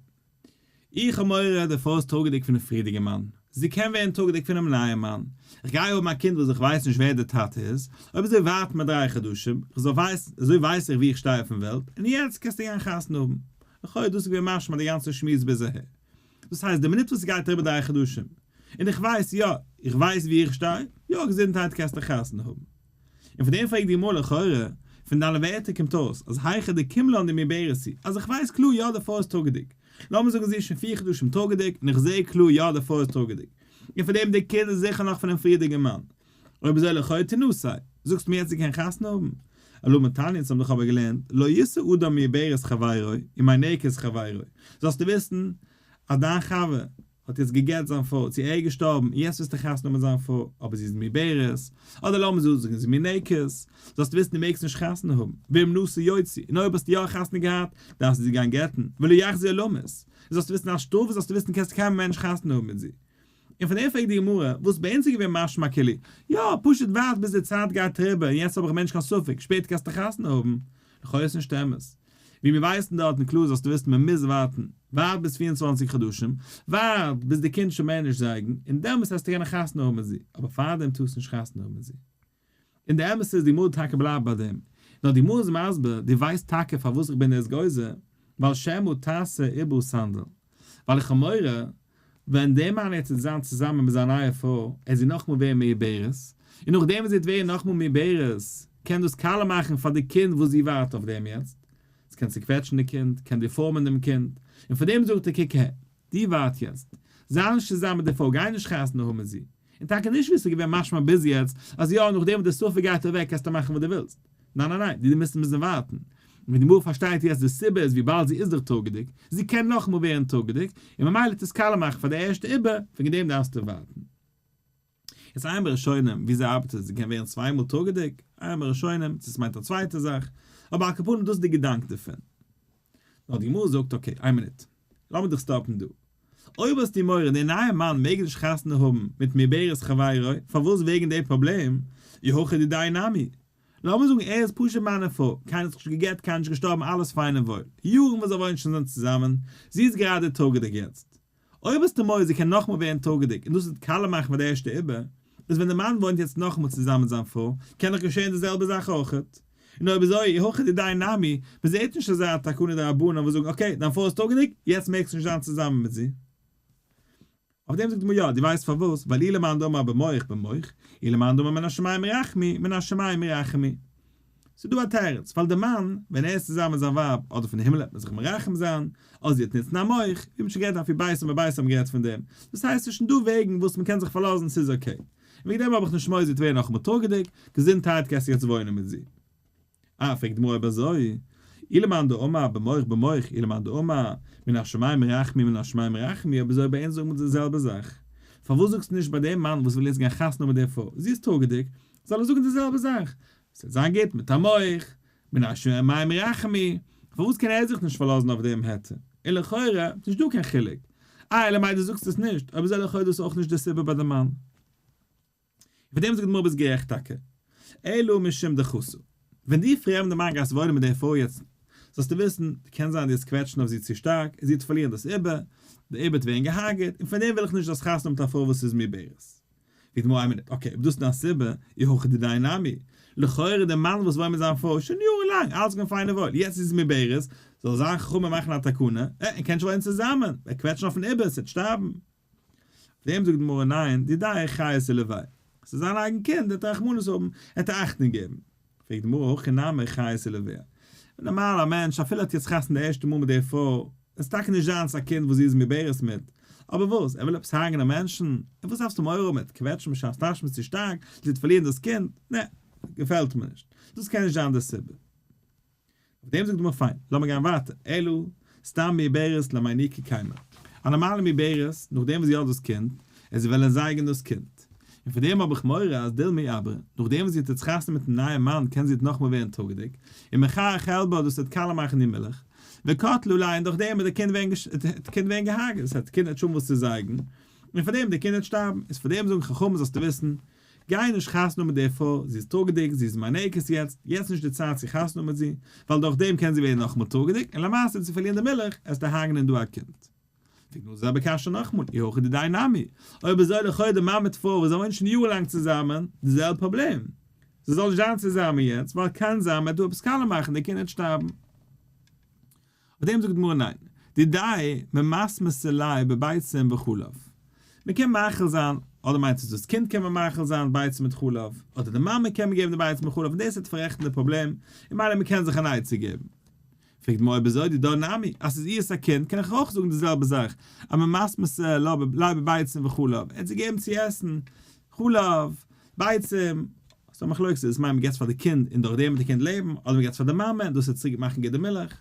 איך האב מורא די פרוי איז טראגעדיג פונעם פריערדיגן מאן, זי קען ווערן טראגעדיג פונעם נייעם מאן, איך גיי האבן א קינד וואס איך ווייס נישט ווער די טאטע איז, אויב אזוי ווארט מיר דריי חדשים, איך זאל ווייסן, אזוי ווייס איך ווי איך שטיי אויפן וועלט, און יעצט קענסטו גיין חתונה האבן. לכאו' דאס איז געווען משמע די גאנצע שמועס ביז אהער. דאס הייסט די מינוט וואס ס'גייט אריבער דריי חדשים, און איך ווייס יא, איך ווייס ווי איך שטיי, יא געזונטהייט קענסטו חתונה האבן. און פון דעם פרעגט די גמרא לכאורה, פון דיינע ווערטער קומט אויס אז היכא דקים לן דמעוברת היא, אז איך ווייס קלאר יא די פרוי איז טראגעדיג, לאמיר זאגן זי איז שוין פיר חדשים טראגעדיג און איך זעה קלאר יא די פרוי איז טראגעדיג, און פון דעם די קינד איז זיכער נאך פונעם פריערדיגן מאן, אויב אזוי לכאו' תינשא, זאגסט מיר יעצט זי קען חתונה האבן? אלא מתניא אונז האבן דאך אבער געלערנט לא ישא אדם מעוברת חברו ומינקת חברו, זאלסטו וויסן אז דיין חבר האט יעצט גע'גט זיין פרוי, צו ער איז געשטארבן און יעצט ווילסטו חתונה האבן מיט זיין פרוי, אבער זי איז מעוברת, אדער לאמיר זאגן זי איז מינקת, זאלסטו וויסן דו מעגסט נישט חתונה האבן, ואם נשא יוציא, און אויב האסטו יא חתונה געהאט, דארפסטו זי גיין גט'ן, ולא יחזיר עולמית, און זאלסטו וויסן א שטראף זאלסטו וויסן קענסטו קיינמאל מער נישט חתונה האבן מיט זי. און פון דעם פרעגט די גמרא, וואס ביי אונז איז געווען משמע כאילו, יא, פשוט ווארט ביז די צייט גייט אריבער און יעצט האב איך מער נישט קיין ספק, שפעטער קענסטו חתונה האבן, לכאו' איז נישט אמת. ווי מיר ווייסן דארטן קלאר זאלסטו וויסן מען מוז ווארטן. ווארט ביז 24 חדשים, ווארט ביז די קינד שוין מער נישט זייגן, און דעמאלטס וועסטו קענען חתונה האבן מיט זי, אבער פארדעם טארסטו נישט חתונה האבן מיט זי. און די אמת איז די גמרא טאקע בלייבט ביי דעם, נאר די גמרא איז מסביר, דו ווייסט טאקע פארוואס איך בין דאס גוזר, ווייל שמא תעשה עוברה סנדל, ווייל איך האב מורא ווען דער מאן העט זיין צוזאמען מיט זיין נייע פרוי, עט זי נאכמאל ווערן מעוברת, און נאכדעם וואס זי וועט ווערן נאכמאל מעוברת, קען דאס קאלע מאכן פאר די קינד וואס זי ווארט אויף דעם יעצט, עס קען צוקוועטשן די קינד, קען deform ען דעם קינד, און פאר דעם זאגט ער קוק אהער, דו ווארט יעצט, זיי נישט צוזאמען מיט די פרוי, גיי נישט חתונה האבן מיט זי, און טאקע נישט ווי עס איז געווען משמע ביז יעצט, אז יא נאכדעם וואס די ספק גייט אוועק קענסטו מאכן וואס דו ווילסט. ניין ניין ניין, דו מוזט מוזן ווארטן. און ווי די גמרא פארשטייט יעצט די סיבה איז וויבאלד זי איז דאך טראגעדיג, זי קען נאכאמאל ווערן טראגעדיג, און ממילא טוט עס קאלע מאכן פאר די ערשטע עיבור, וועגן דעם דארפסטו ווארטן. יעצט עיין בראשונים וויאזוי ארבעט עס, זי קען ווערן צוויי מאל טראגעדיג, עיין בראשונים צו עס מיינט א צווייטע זאך, אבער על כל פנים דאס איז די געדאנק דערפון. נאר די גמרא זאגט okay, איין מינוט, לאמיר דיך stop ן דא. אויב האסטו מורא דער נייער מאן מעג נישט חתונה האבן מיט מעוברת חברו, פארוואס וועגן די פראבלעם? אי הכי דידיה נמי. לאמיר זאגן ער איז פשוט מאן און פרוי, קיינער האט זיך נישט גע'גט, קיינער נישט געשטארבן אלעס פיין און וואויל, יארן וואס זיי וואוינען שוין זענען צוזאמען, זי איז גראדע טראגעדיג יעצט. אויב האסטו מורא זי קען נאכמאל ווערן טראגעדיג און דאס וועט קאלע מאכן פאר די ערשטע עיבור, איז ווען די מאן וואוינט יעצט נאכאמאל צוזאמען מיט זיין פרוי, קען דאך געשען די זעלבע זאך אויכעט. און אויב אזוי, אי הכי דידיה נמי, מען זעט נישט אזא תקנה דרבנן וואס זאגן okay, דיין פרוי איז טראגעדיג, יעצט מעגסטו נישט זיין צוזאמען מיט זי. אויף דעם זאגט די גמרא יא, דו ווייסט פארוואס, ווייל אי למאן דאמר במוך במוך, אי למאן דאמר מן השמים רחמי, מן השמים רחמי. ס'איז דא א תירוץ, ווייל די מאן, ווען ער איז צוזאמען מיט זיין ווייב, אדער פון הימל וועט מען זיך מרחם זיין, אדער זי וועט נוצן א מוך, ווי מ'האט שוין גערעדט אויף איר בית און בבית האבן גערעדט פון דעם, דאס הייסט ס'איז שוין דא וועגן וואס מ'קען זיך פארלאזן ס'איז okay. און וועגן דעם האב איך נישט מורא זי וועט ווערן נאכאמאל טראגעדיג, געזונטהייט קענסטו יעצט וואוינען מיט זי. אה, פרעגט די גמרא אויב אזוי, אי למאן דאמר במוך במוך, אי למאן דאמר מן השמים רחמי מן השמים רחמי, אויב אזוי ביי אונז זאגט מען די זעלבע זאך, פארוואס זאגסטו נישט ביי דעם מאן וואס וויל יעצט גיין חתונה מיט דער פרוי, זי איז טראגעדיג, זאל ער זאגן די זעלבע זאך, עס וועט זיין גוט מיט א מוך, מן השמים רחמי, פארוואס קען ער זיך נישט פארלאזן אויף דעם היתר? און לכאורה איז נישט דא קיין חילוק, אה אלא מאי דו זאגסט עס נישט, אויב אזוי לכאורה איז דאס אויך נישט די סיבה ביי די מאן. פאר דעם זאגט די גמרא ביסט גערעכט טאקע, אלא משום דחסה. ווען דו פרעמדע מאן גייסט וואוינען מיט די פרוי יעצט, זאלסטו וויסן, קען זיין דו וועסט קוועטשן אויף זי צו שטארק, און זי וועט פארלירן דאס עיבור, די עיבור וועט ווערן געהארגעט, און פאר דעם וויל איך נישט זאלסט חתונה האבן מיט א פרוי וואס איז מעוברת. ווי די גמרא איין מינוט, okay, אויב דאס איז דיין סיבה, אי הכי דידיה נמי, לכאורה דער מאן וואס וואוינט מיט זיין פרוי שוין יארן לאנג, אלעס געווען פיין און וואויל, יעצט איז זי מעוברת, זאל זיין חכמים מאכן א תקנה, אה, ער קען נישט וואוינען צוזאמען, וועט קוועטשן אויפן עיבור, עס וועט שטארבן. אויף דעם זאגט די גמרא ניין, דידיה חייס עילויה, עס איז זיין אייגן קינד, ער וועט רחמנות האבן, ער וועט אכטונג געבן. פרעגט די גמרא הכי נמי חייס עילויה, נארמאל א מענטש אפילו האט יעצט חתונה די ערשטע מאל מיט די פרוי, עס איז טאקע נישט זיינס א קינד וואס זי איז מעוברת מיט, אבער וואס, ער וויל עפעס הרג'נען מענטשן? און וואס דארפסטו מורא האבן, ער וועט קוועטשן בשעת תשמיש צו שטארק, זי וועט פארלירן דאס קינד, נע, געפעלט מיר נישט, דאס קען נישט זיין די סיבה. אויף דעם זאגט די גמרא פיין, לאמיר גיין ווייטער, אלא סתם מעוברת למיניקא קיימא, א נארמאלע מעוברת, נאכדעם וואס זי האט דאס קינד, און זי וויל זייגן דאס קינד, און פון דעם האב איך מורא אז דילמא איעברא, נאכדעם וואס זי האט יעצט חתונה מיטן נייעם מאן קען זי יעצט נאכמאל ווערן טראגעדיג, און מכרע חלבה דאס וועט קאלע מאכן די מילך, וקטלא ליה און דורכדעם וועט די קינד ווערן די קינד ווערן געהארגעט, דאס הייסט די קינד וועט נישט האבן וואס צו זייגן, און פון דעם די קינד וועט שטארבן, איז פון דעם זאגן חכמים זאלסטו וויסן, גיי נישט חתונה מיט די פרוי, זי איז טראגעדיג, זי איז מינקת יעצט, יעצט נישט די צייט צו חתונה מיט זי, ווייל דורך דעם קען זי ווערן נאכמאל טראגעדיג, און למעשה וועט זי פארלירן די מילך, עסטו הרג'נען דא א קינד. פרעגט נאר די זעלבע קשיא נאכמאל, אי הכי דידיה נמי, אויב אזוי לכאו' די מאן מיט פרוי וואס זיי וואוינען שוין יארן לאנג צוזאמען, די זעלבע פראבלעם, זיי זאלן נישט זיין צוזאמען יעצט, ווייל קען זיין מען וועט דא עפעס קאלע מאכן די קינד וועט שטארבן. אויף דעם זאגט די גמרא ניין, דידיה ממסמסא ליה בביצים וחלב, מען קען מאכיל זיין, אדער מיינט עס דאס קינד קען מען מאכיל זיין ביצים מיט חלב, אדער די מאמע קען מען געבן די ביצים מיט חלב און דאס וועט פאררעכטן די פראבלעם, און מילא מען קען זיך אן עצה געבן. פרעגט די גמרא אויב אזוי דידה נמי, אז ס'איז איהר'ס א קינד קען איך אויך זאגן די זעלבע זאך, אז ממסמסא ליה בביצים וחלב, ער האט זיי געגעבן צו עסן חלב, ביצים, ס'איז א מחלוקת איז עס מיינט מ'געבט עס פאר די קינד און דורך דעם וועט די קינד לעבן, אדער מ'געבט עס פאר די מאמע און דאס וועט צוריק מאכן גוט די מילך.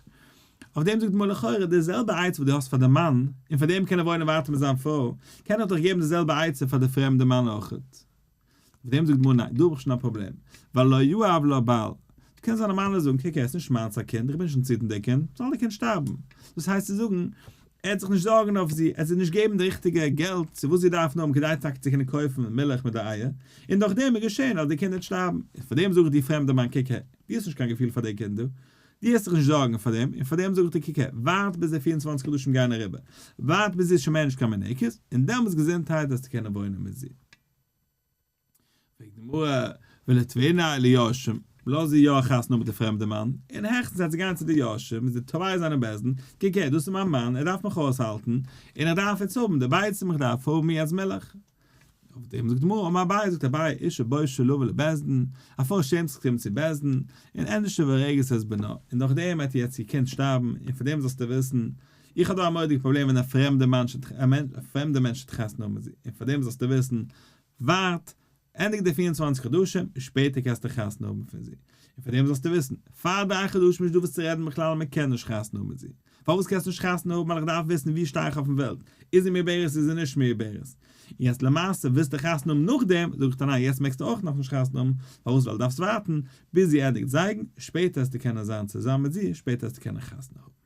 אויף דעם זאגט די גמרא לכאורה די זעלבע עצה וואס דו האסט פאר די מאן, און פאר דעם קען ער וואוינען ווייטער מיט זיין פרוי, קען איך דאך געבן די זעלבע עצה פאר די פרעמדע מאן אויכעט. אויף דעם זאגט די גמרא ניין, דא האב איך שוין א פראבלעם, ווייל לא יהב לה בעל, דו קענסט זיין א מאן און זאגן קוק ער איז נישט מיינס א קינד, איך בין נישט אינטערסירט אין די קינד, זאל די קינד שטארבן. דאס הייסט צו זאגן, ער וועט זיך נישט זארגן אויף זי, ער וועט זי נישט געבן די ריכטיגע געלט צו וואס זי דארף נאר האבן כדי טאקע צו קענען קויפן מילך מיט די אייער, און דורך דעם איז געשען אז די קינד וועט שטארבן. און פאר דעם זאג איך דיר פרעמדער מאן קוק הער, דו האסט נישט קיין געפיל פאר די קינדער, דו. דו וועסט זיך נישט זארגן פאר דעם, און פאר דעם זאג איך דיר קוק הער, ווארט ביז די 24 חדשים גייען אריבער, ווארט ביז זי איז שוין מער נישט קיין מינקת, און דעמאלטס געזונטהייט וועסטו קענען וואוינען מיט זי. פרעגט די גמרא, וליתבעיניה ליורשים, לאז זי יא חתונה האבן מיט די פרעמדע מאן, און העכסטנס וועט זי גיין צו די יורשים און זיי תובע זיין אין בית דין, קוק הער, דאס איז מיין מאן, ער דארף מיך אויסהאלטן, און איך דארף יעצט האבן די ביצים, איך דארף האבן יעצט מילך. אויף דעם זאגט די גמרא, אמר אביי, זאגט אביי, אשה בושה לבוא לבית דין, א פרוי שעמט זיך קומען צו בית דין, און ענדערש והורגת את בנה, און דורך דעם וועט יעצט איר קינד שטארבן, און פון דעם זאלסטו וויסן, איך האב דא א מורא'דיגע פראבלעם ווען א פרעמדע מענטש האט חתונה מיט זי, און פון דעם זאלסטו וויסן, ווארט, ענדיג די 24 חדשים, און שפעטער קענסטו חתונה האבן פון זי. און פאר דעם זאלסטו וויסן, פאר די חדשים איז נישט דא וואס צו רעדן בכלל און מען קען נישט חתונה האבן מיט זי. פארוואס קענסטו נישט חתונה האבן? ווייל איך דארף וויסן ווי שטיי איך אויפן וועלט, איז זי מעוברת איז זי נישט מעוברת. און יעצט למעשה ווילסטו חתונה האבן נאכדעם, זאג איך דיר ניין יעצט מעגסטו אויך נאכנישט חתונה האבן, פארוואס ווייל דו דארפסט ווארטן ביז זי ענדיגט זייגן, שפעטער וועסטו קענען זיין צוזאמען מיט זי, שפעטער וועסטו קענען חתונה האבן.